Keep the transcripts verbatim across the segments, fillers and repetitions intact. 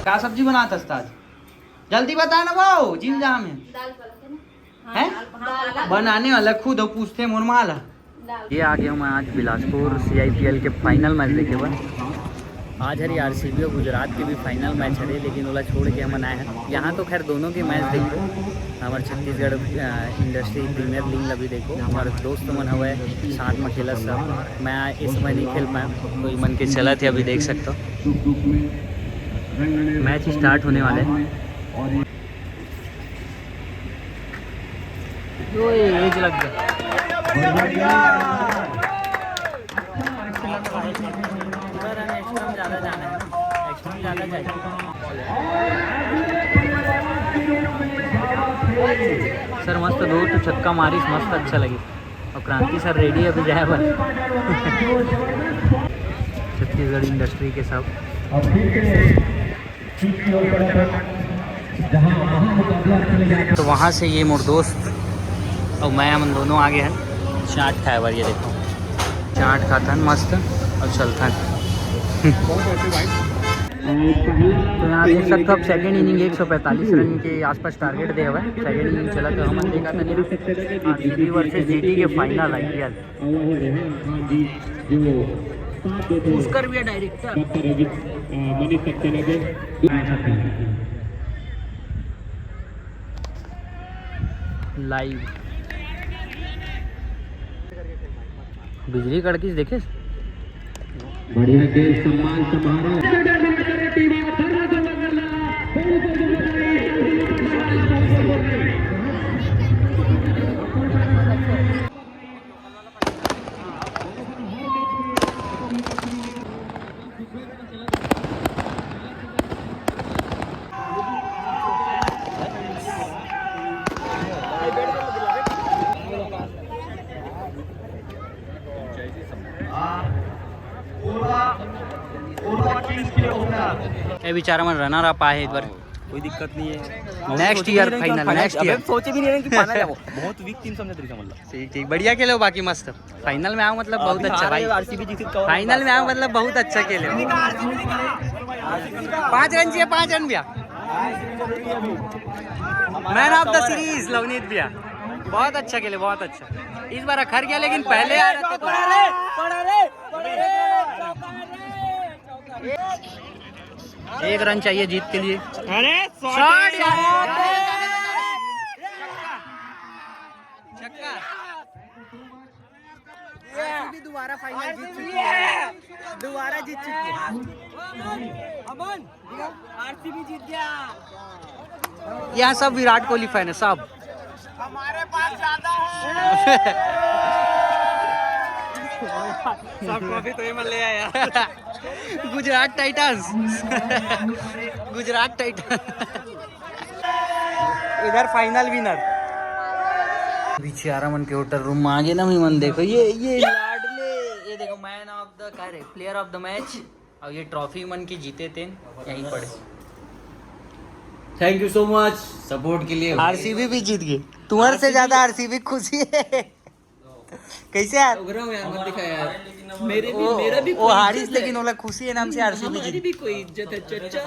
का सब्जी बनात हस आज? जल्दी बता ना वो, जिम जाम है। दाल पालक है ना? हैं? हाँ, दाल पालक। बनाने वाला खुद हो, पूछते मोर माँ ला। ये आ गया हूँ मैं आज बिलासपुर सीआईपीएल के फाइनल मैच देखे बर। आज हरी आरसीबी और गुजरात के भी फाइनल मैच हरे, लेकिन ओला छोड़ के हमन आए हैं यहाँ। तो खैर दोनों के मैच देखो, हमारे छत्तीसगढ़ इंडस्ट्री प्रीमियर लीग ला भी देखो, हमारे दोस्त मन हवे साथ में खेलत सब। मैं इस समय नहीं खेल पाया, तो ये मन के चलत है, अभी देख सकते हो मैच स्टार्ट होने वाले हैं। ओए, एज लग गया। सर मस्त दो तो छक्का मारिस, मस्त अच्छा लगे। और क्रांति सर रेडी है अभी जाए बर। छत्तीसगढ़ इंडस्ट्री के सब। तो वहाँ से ये मोर दोस्त और मैं, हम दोनों आ गए हैं चाट खाए बर। ये देखो, चाट खाथन मस्त और चलथन। तो यहाँ देख सकते हो, अब सेकेंड इनिंग एक सौ पैंतालीस रन के आसपास टारगेट दे हुआ है। सेकेंड इनिंग चला तो हमन देखा था आरसीबी वर्सेस जीटी के फाइनल आईपीएल। पुष्कर भैया डायरेक्टर। लाइव बिजली कड़किस देखे। बढ़िया खेल, सम्मान समारोह। ये बेचारा मन रनर अप आए हे एक बार। कोई दिक्कत नहीं है। Next year final, next year. सोचे भी नहीं रहे कि फाइनल जाबो। बहुत वीक टीम समझत रही था, मतलब। ठीक ठीक, बढ़िया खेले हो, बाकी मस्त। फाइनल में आओ, मतलब बहुत अच्छा भाई। फाइनल में आओ, मतलब बहुत अच्छा खेले हो। पाँच रन चाहिए, पाँच रन भैया। Man of the series Lavneet भैया, बहुत अच्छा खेले, बहुत अच्छा। इस बार अखर गया, लेकिन पहले आ रहते तो। एक रन चाहिए जीत के लिए। अरे शॉट यार। छक्का। आरसीबी दोबारा फाइनल जीत चुकी है, दोबारा जीत चुकी है। अमन, आरसीबी जीत गया। यहाँ सब विराट कोहली फैन है सब। हमारे पास ज्यादा है। सब ट्रॉफी तो ये ले आया। गुजरात टाइटंस। गुजरात टाइटंस। इधर फाइनल विनर। पीछे आरा मन के होटल रूम में आ गए ना, मन देखो ये, ये लाडले, ये देखो मैन ऑफ द, कह रहे प्लेयर ऑफ द मैच। और ये ट्रॉफी मन की जीते थे यहीं पड़े। Thank you so much support के लिए। आरसीबी भी जीत गई, तुम्हारे से ज्यादा आरसीबी खुशी है। कैसे यार? उघरा हूँ यार, मत दिखा यार। मेरे भी, वो, मेरा भी वो कोई हारिस, इज्जत है। लेकिन ओला खुशी है नाम से आरसीबी हमारी जीत। भी कोई इज्जत है, चचा।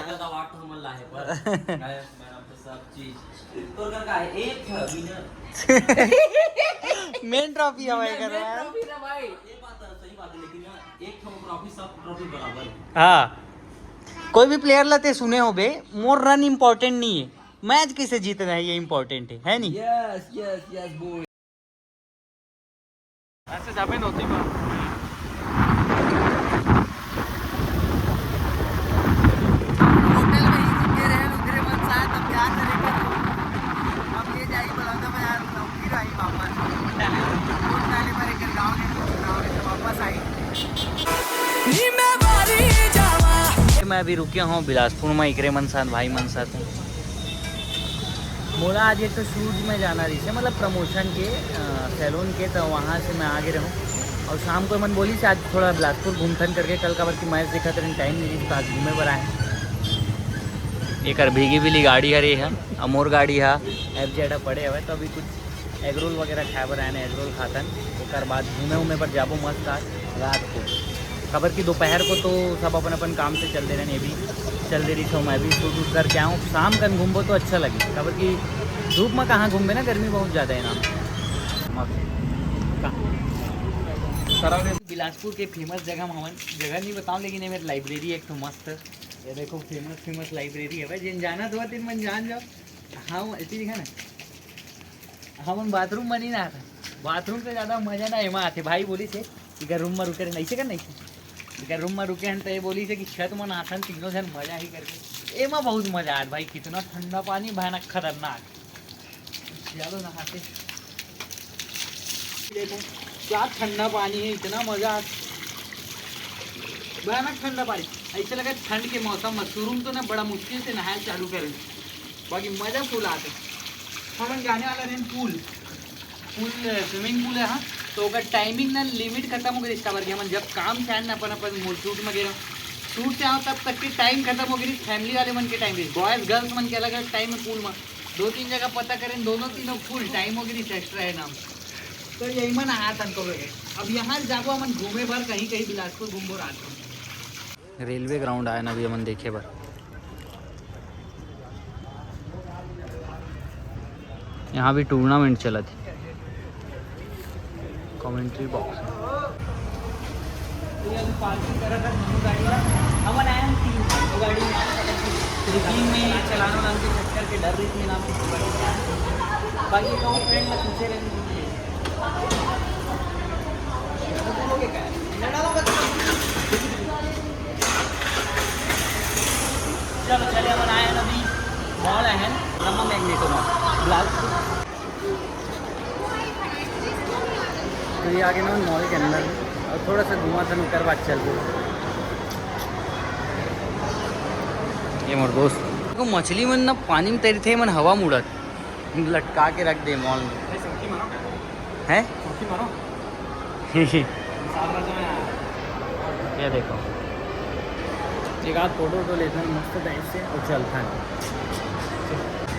सब चीज। मेन ट्रॉफी है भाई, कर रहा है। ट्रॉफी ना भाई। ये बात है, सही बात है, लेकिन ना, एक ठो ट्रॉफी, सब ट्रॉफी बराबर है। हाँ, कोई भी प्लेयर ला ते सुने हो बे, मोर रन इंपॉर्टेंट नहीं है, मैच कैसे जीतना है ये इंपॉर्टेंट है, है नहीं? Yes, yes, yes, boy। ऐसे जाबे नोती बा। होटल में ही रुके रहे, रुके रहे, मन साथ अब क्या करेगा? अब ये जाई बलौदा बाजार, लौकी रही वापस। वोट डाले पर एक गाँव ने, गाँव ने तो वापस आई। मैं अभी रुके हूँ बिलासपुर में, इकरे मन साथ, भाई मन साथ। मोला आज एक तो शूट में जाना रहिसे, मतलब प्रमोशन के, अ, सैलून के, तो वहाँ से मैं आगे रहूँ। और शाम को मन बोली से आज थोड़ा बिलासपुर घूमथन करके, कल काबर कि मैच देखा तो टाइम नहीं रही, तो आज घूमे बर आए। एकर भीगी बिली गाड़ी हरे है, अउ मोर गाड़ी है। एफ जेड पड़े हवे, तो अभी कुछ एग रोल वगैरह खाए बर आए ना, एग रोल खाथन, ओकर बाद घूमे उमे बर जाबो मस्त आज रात को। काबर कि दोपहर को तो सब अपन अपन काम से चल दे रहे हैं, ये भी चल दे रही, तो मैं भी शूट वूट करके आऊँ। शाम कन घूमबो तो अच्छा लगे, काबर कि धूप में कहाँ घूमबे ना, गर्मी बहुत ज़्यादा है ना। मस्त। बिलासपुर के फेमस जगह में हमन जगह नहीं बताऊँ, लेकिन ये मेरी लाइब्रेरी एक तो मस्त, ये देखो फेमस फेमस लाइब्रेरी है भाई, जिन जाना तो दिन मन जान जाओ। हाँ, इतनी दिखा ना, हमन बाथरूम में नहीं नहाथन, बाथरूम से ज़्यादा मज़ा ना एमा आथे। भाई बोलिस हे, इकर रूम में रुके रहे, ऐसे कर नहीं, इकर रूम में रुके हैं तो ये बोलिस हे कि छत में नहाथन तीनों जन, मज़ा ही करके। एमा बहुत मज़ा आत भाई, कितना ठंडा पानी, भयानक खतरनाक। चलो नहाते। देखो क्या ठंडा पानी है, इतना मज़ा आ, भयानक ठंडा पानी। ऐसे लगा ठंड के मौसम में शुरू में तो ना बड़ा मुश्किल से नहाए चालू करें, बाकी मज़ा फुल आते। हमन जाने वाला रहे पूल, पूल, स्विमिंग पूल है, हाँ। तो ओकर टाइमिंग ना लिमिट खत्म हो गई, इसका बर हमन जब काम से आए ना अपन अपन मूल शूट में गए, शूट से आओ तब तक के टाइम खत्म हो गई, फैमिली वाले मन के टाइम, बॉयज़ गर्ल्स मन के अलग अलग टाइम है पूल में। दो तीन जगह पता करें, दोनों तीनों फुल टाइम हो गई, एक्स्ट्रा है नाम। तो यही मन आया था हमको लगे। अब यहाँ से जाबो हमन घूमे भर कहीं कहीं बिलासपुर घूमबो रात को। रेलवे ग्राउंड आए ना अभी हमन देखे बर। यहाँ भी टूर्नामेंट चलत हे। Commentary box. हमन आए हैं तीन, दो गाड़ी में आए हैं, लेकिन मैं चलाना वाला के चक्कर के डर रही थी, नाम की बाकी कहूँ फ्रेंड में पीछे रहने। चलो चले, हमन आए हैं अभी, मॉल आए हैं, ब्रह्मा मैग्नेटो मॉल बिलासपुर। तो ये आगे ना मॉल के अंदर, और थोड़ा सा घुमा था, ओकर बाद चल दो। ये मोर दोस्त को मछली मन ना पानी में तैरथे, मन हवा में उड़त, लटका के रख दे मॉल में। हैं? ये देखो, एक आध फोटो वोटो लेथन मस्त टाइप से और चलथन।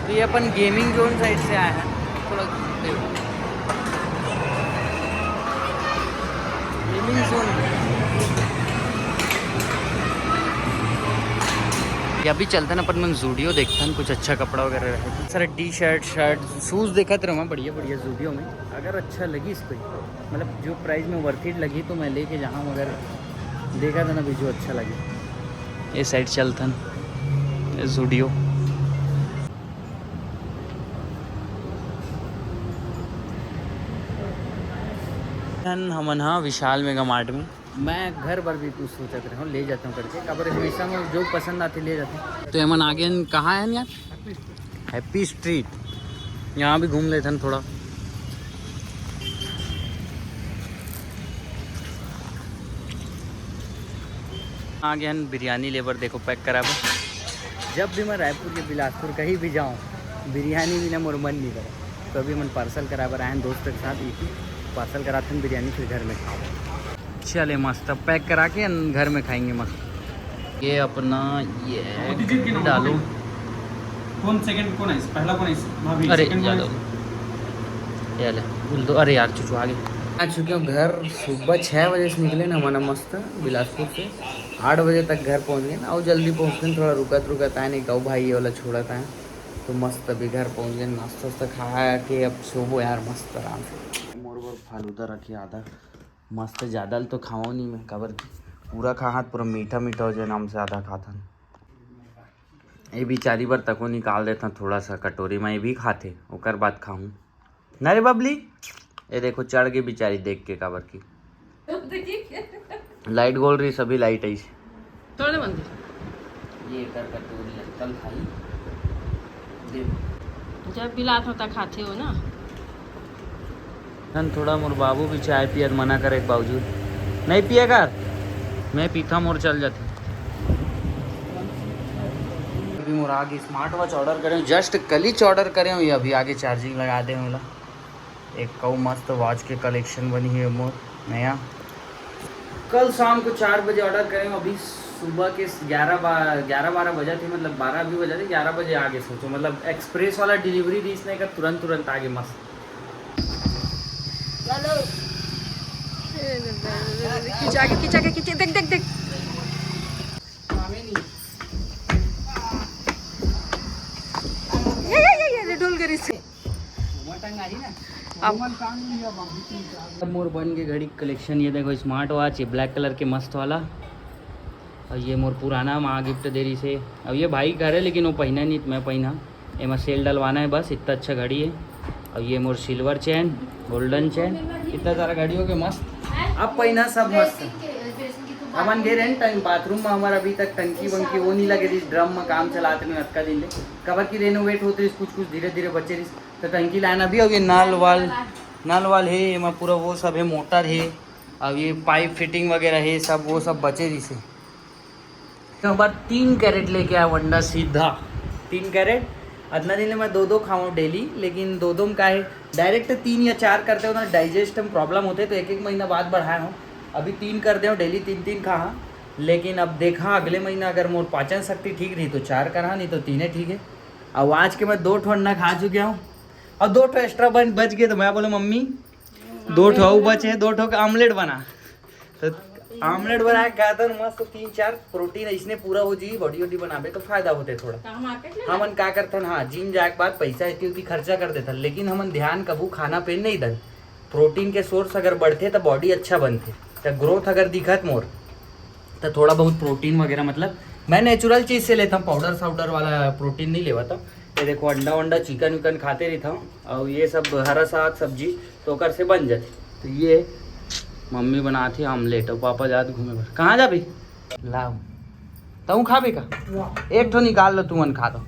तो ये अपन गेमिंग जोन साइड से आए हैं, थोड़ा देखो गेमिंग जोन। ये अभी चलथन अपन मन जूडियो, देखथन कुछ अच्छा कपड़ा वगैरह रहे, सारे टी शर्ट शर्ट शूज़ देखत रहूँ बढ़िया बढ़िया जूडियो में। अगर अच्छा लगिस कोई, मतलब जो प्राइस में वर्थ इट लगी तो मैं लेके जाऊँ, मगर देखा था ना भी जो अच्छा लगे। ये साइड चलथन, ये जूडियो। हमन हा विशाल मेगा मार्ट में। मैं घर बर भी कुछ सोचत रहे हूँ, ले जाता हूँ करके, काबर हमेशा में जो पसंद आते ले जाते हैं। तो हमन आगे कहाँ है यार? Happy street. यहाँ भी घूम लेथन थोड़ा। आगे हन बिरयानी लेबर, देखो पैक कराबे। जब भी मैं रायपुर के बिलासपुर कहीं भी जाऊँ, बिरयानी बिना मोर मन नहीं करे। तो अभी मन पार्सल कराए बर आए हैं दोस्त के साथ, एक ही पार्सल कराते हैं बिरयानी, फिर घर में खाओ। चले मस्त, पैक करा के अन-, घर में खाएंगे मस्त। ये अपना ये मोदी जी के नाम डालो। कौन सेकंड, कौन है? पहला कौन है? भाभी, अरे सेकंड कौन है? यादव, ये ले, बोल दो। अरे यार, चुचू आगे। आ चुके हो घर। सुबह छः बजे से निकले ना, मना मस्त बिलासपुर से आठ बजे तक घर पहुँच गए ना। और जल्दी पहुँच गए, थोड़ा रुकत रुकत आए नहीं, कहूँ भाई ये वाला छोड़ा था। तो मस्त अभी घर पहुँच गए, नाश्ता वास्ता खा के अब सोबो यार मस्त आराम से। मोर बर फालूदा रखे आधा, मस्त ज़्यादा ल तो खाओ नहीं मैं, काबर कि पूरा खाहात पूरा मीठा मीठा हो जाए, नाम से आधा खाथन। ये बिचारी बर तको निकाल देथन थोड़ा सा कटोरी में, ये भी खाथे, ओकर बाद खाहूँ ना रे बबली। ये देखो चढ़ के बिचारी देख के, काबर की लाइट गोल रही, सभी लाइट आई। तोड़े बंदी। ये कर कटोरी है, कल खाई। दे। जब बिलात होता खाते हो ना। नन थोड़ा मोर बाबू भी चाय पियत मना करे के बावजूद नहीं पिए कर, मैं पीता मोर चल जाते। अभी मोर आगे स्मार्ट वॉच ऑर्डर करे हूँ, जस्ट कल ही ऑर्डर करे हूँ, ये अभी आगे चार्जिंग लगा दे होला। एक कऊ मस्त वॉच के कलेक्शन बनी है मोर नया। कल शाम को चार बजे ऑर्डर करे हूँ, अभी सुबह के ग्यारह बा-, ग्यारह बारह बजा थे, मतलब बारह भी बजा थे, ग्यारह बजे आगे। सोचो, मतलब एक्सप्रेस वाला डिलीवरी रहीस नहीं कर, तुरंत तुरंत आगे मस्त। खींचा के, खींचा के, खींचे, देख, देख, देख। ये, ये, ये, ये, डोल गरी से। अब मोर बन के घड़ी कलेक्शन, ये देखो, स्मार्ट वॉच, ये ब्लैक कलर के मस्त वाला। और ये मोर पुराना माँ गिफ्ट दे रही से। अब ये भाई घर है, लेकिन वो पहना नहीं, मैं पहना। एमा सेल डलवाना है बस, इतना अच्छा घड़ी है। और ये मोर सिल्वर चेन, गोल्डन चेन, इतना सारा घड़ी हो गया मस्त। अब पहना सब मस्त। हमन गे रहेन टाइम बाथरूम में, हमारा अभी तक टंकी वंकी वो नहीं लगे रही, ड्रम में काम चलाते में अतका दिन ले। कबर की रेनोवेट होते रहिस, कुछ कुछ धीरे धीरे बचे रहिस, तो टंकी लाना भी। अब ये नल वाल, नल वाल है, एमा पूरा वो सब है, मोटर है, अब ये पाइप फिटिंग वगैरह है सब, वो सब बचे रहिस है। तो एक बार तीन कैरेट लेके आया वंडा सीधा, तीन कैरेट। अतना दिन ले मैं दो दो खाऊँ डेली, लेकिन दो दो में का है, डायरेक्ट तीन या चार करते हो ना, डाइजेस्ट में प्रॉब्लम होते, तो एक एक महीना बाद बढ़ाया हूँ। अभी तीन कर दे हूँ डेली, तीन तीन खा। लेकिन अब देखा, अगले महीना अगर मोर पाचन शक्ति ठीक रही तो चार करा, नहीं तो तीने ठीक है। अब आज के मैं दो ठो अंडा खा चुके हूँ और दो ठो एक्स्ट्रा बन बच गए, तो मैं बोले, "मम्मी, दो ठो अउ बचे, दो ठो का ऑमलेट बना।" तो ऑमलेट बना के खाता हूँ, मस्त तीन चार प्रोटीन इसने पूरा हो जी, बॉडी वॉडी बनाबे तो फायदा होते थोड़ा। तो हम आके ले हमन का करथन, हाँ, जिम जाए के बाद पैसा इतनी उतनी खर्चा कर देथन, लेकिन हमन ध्यान कभू खाना पे नहीं दन। प्रोटीन के सोर्स अगर बढ़थे तो बॉडी अच्छा बनथे, तो ग्रोथ अगर दिखत मोर, तो थोड़ा बहुत प्रोटीन वगैरह, मतलब, मैं नेचुरल चीज से लेता हूँ, पाउडर साउडर वाला प्रोटीन नहीं लेवा था। ये देखो, अंडा वंडा, चिकन विकन खाते रहिथव, और ये सब हरा साग सब्जी तो ओकर से बन जाथे। तो ये मम्मी बनाथे ऑमलेट, और पापा जात घूमे बर। कहाँ जाबे? लाओ, तू खाबे का? एक ठो निकाल लो, तुमन खा दो।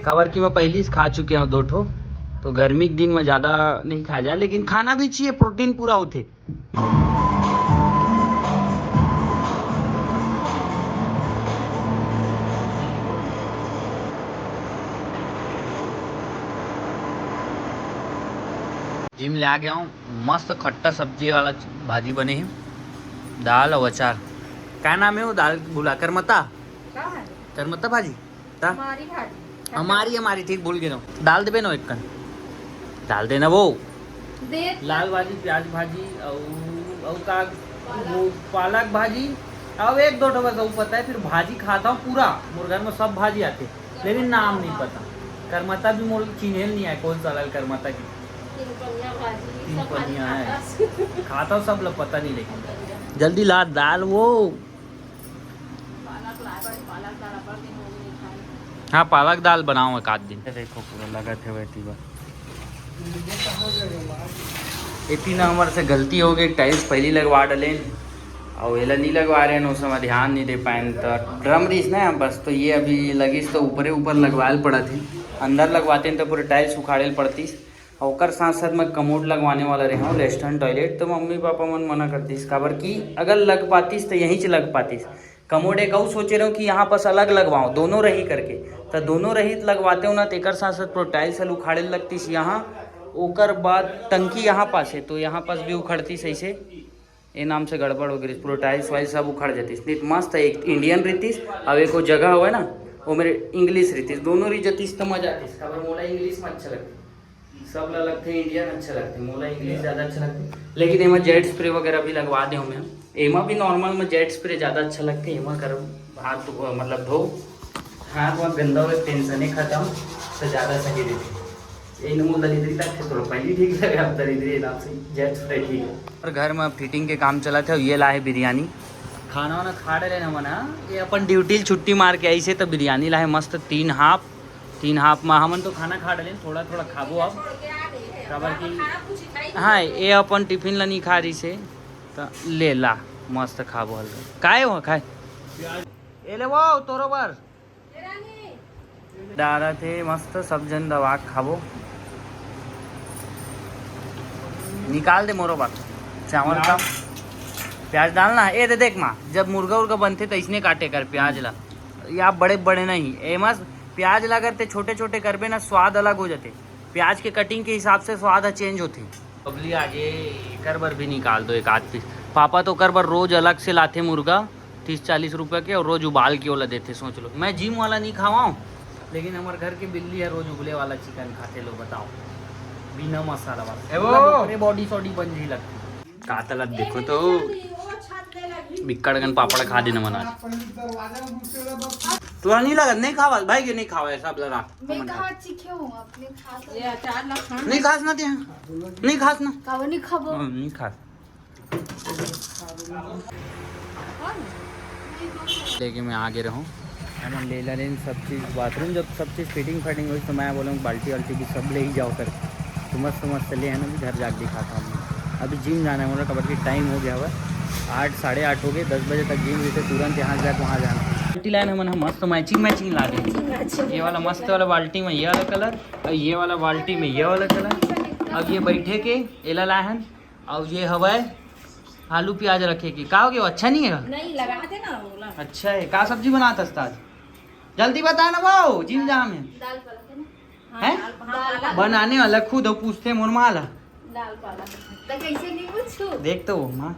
काबर कि मैं पहली से खा चुके हूँ दो ठो, तो गर्मी के दिन में ज्यादा नहीं खा जाए, लेकिन खाना भी चाहिए, प्रोटीन पूरा होथे। जिम ले आ गया हूँ, मस्त खट्टा सब्जी वाला भाजी बने हे, दाल और अचार। क्या नाम है वो दाल, भुला, करमता? का है? करमता भाजी? ता? हमारी भाजी। हमारी, हमारी, ठीक, भूल गए। दाल देबे ना एक कन, दाल देना वो। दे। लाल भाजी, प्याज भाजी, और, और का, वो पालक भाजी, और एक दो ठो बस, वो पता है। फिर भाजी खाता हूँ पूरा, मोर घर में सब भाजी आते, लेकिन नाम नहीं पता। करमता भी मोर चिन्हे नहीं है, कौन सा लाल करमता की। तीन पनिया भाजी, तीन सब भाजी पनिया है। खाता। खाता हूँ सब लोग, पता नहीं, लेकिन जल्दी ला दाल वो। पालक लाए बर, पालक दाल अब्बड़ दिन हो गए खाए। हाँ, पालक दाल बनाओ एक आध दिन। ये देखो, पूरा लगत हे वैती बर। इतनी ना हमर से गलती हो गई, टाइल्स पहली लगवा डलेन, और एला नहीं लगवा रहे हैं, उस समय ध्यान नहीं दे पाए, तो ड्रम रहीस ना बस, तो ये अभी लगिस तो ऊपरे ऊपर लगवाए ल पड़त हे, अंदर लगवाते हैं तो पूरे टाइल्स उखाड़े ल पड़तीस। और ओकर साथ साथ मैं कमोड लगवाने वाला रहे हूँ, वेस्टर्न टॉयलेट, तो मम्मी पापा मन मना करतीस, काबर कि अगर लग पातीस तो यहीं से लग पातीस। कमोड एक अउ सोचे रहे हूँ कि यहाँ पास अलग लगवाओ, दोनों रही करके, तो दोनों रही त लगवाते हो ना, तो एकर साथ साथ पूरा टाइल्स हल उखाड़े लगतीस यहाँ, ओकर बाद टंकी यहाँ पास है, तो यहाँ पास भी उखड़तीस ऐसे, ए नाम से गड़बड़ हो गई, पूरा टाइल्स वाइल्स सब उखड़ जातीस। नहीं तो मस्त है, एक इंडियन रहतीस, अब एक वो जगह हुआ है ना, वो मेरे इंग्लिश रहतीस, दोनों रही जातीस तो मजा आतीस, काबर मोला इंग्लिश में अच्छा लगता। सब ला लगथे इंडियन अच्छा लगथे, मोला इंग्लिश ज्यादा अच्छा लगथे। लेकिन एमा जेट स्प्रे वगैरह भी लगवा दे हूँ मैं। एमा भी नॉर्मल में जेट स्प्रे ज्यादा अच्छा लगथे। एमा कर हाथ धो, मतलब धो, हाथ वाथ गंदा हो, टेंशन ही खत्म, तो ज्यादा सही रहथे। ये नमूल दरिद्री लगथे, थोड़ा पहली ठीक लगे, अब दरिद्री नाम से जेट स्प्रे ठीक है। और घर में अब फिटिंग के काम चलत हे। ये लाहे बिरयानी, खाना वाना खा डरे हमन ह। ये अपन ड्यूटी ल छुट्टी मार के आइसे तो बिरयानी लाहे मस्त तीन हाफ, तीन हाफ में हमन तो खाना खा डरेन, थोड़ा थोड़ा खाबो अब, काबर कि हाँ, ये अपन टिफिन ला नहीं खा रही से, तो ले ला, मस्त खाबो हल्का। काय हो खाए? ये ले वो तोरो बर। डारा थे मस्त, सब जन दबा के खाबो। निकाल दे मोरो बात। चावल का प्याज डालना। ए दे देख माँ, जब मुर्गा उर्गा बनथे तो इसने काटे कर प्याज ला। या बड़े बड़े नहीं, एमस प्याज ला करते छोटे छोटे करबे ना, स्वाद अलग हो जाते। प्याज के कटिंग के हिसाब से स्वाद चेंज होते। बबली आगे, एकर बर भी निकाल दो एक आध पीस। पापा तो ओकर बर रोज अलग से लाथे मुर्गा, तीस चालीस रुपया के, और रोज उबाल के ओला देथे। सोच लो, मैं जिम वाला नहीं खावाऊँ, लेकिन हमारे घर के बिल्ली है, रोज उबले वाला चिकन खाते। लो बताओ, बिना मसाला वाला। ए वो। मतलब ओकरे बॉडी सॉडी बन जी लगती। का तलत देखो तो बिक्कड़ गन पापड़ खा देना मना। तोला नहीं लगा, नहीं खावा भाई, के नहीं खावा है सब लड़ा। मैं कहाँ चीखे हूँ अपने खास। ये अचार ला खाना। नहीं खास ना ते, नहीं खास ना। कावनी खाबो। हाँ, नहीं खास। लेके मैं आगे रहूँ। हमन ले ला लेन सब चीज़, बाथरूम जब सब चीज़ फिटिंग फाइटिंग होई तो मैं बोलूँ बाल्टी वाल्टी भी सब ले ही जाओ करके। तो मस्त मस्त ले है ना, अभी घर जाके दिखाता हूँ। अभी जिम जाना है मोला, काबर कि टाइम हो गया हवय, आठ, साढ़े आठ हो गए, दस बजे तक जिम रहिथे, तुरंत यहाँ से जाके वहाँ जाना है। बाल्टी लाइन हमन ह मस्त मैचिंग मैचिंग ला दे। ये वाला मस्त वाला बाल्टी में ये वाला कलर, और ये वाला बाल्टी में ये वाला कलर। अब ये बैठे के एला लाए हन, और ये हवय आलू प्याज रखे के। का हो गया, अच्छा नहीं है? नहीं, लगा दे ना ओला। अच्छा है, का सब्जी बनात हस आज? जल्दी बता ना वो, जिम जा में। दाल पालक है ना? हाँ, हैं? दाल पालक। बनाने वाला खुद हो, पूछते मोर माँ ला। दाल पालक। तो कैसे नहीं पूछू? देख तो वो माँ।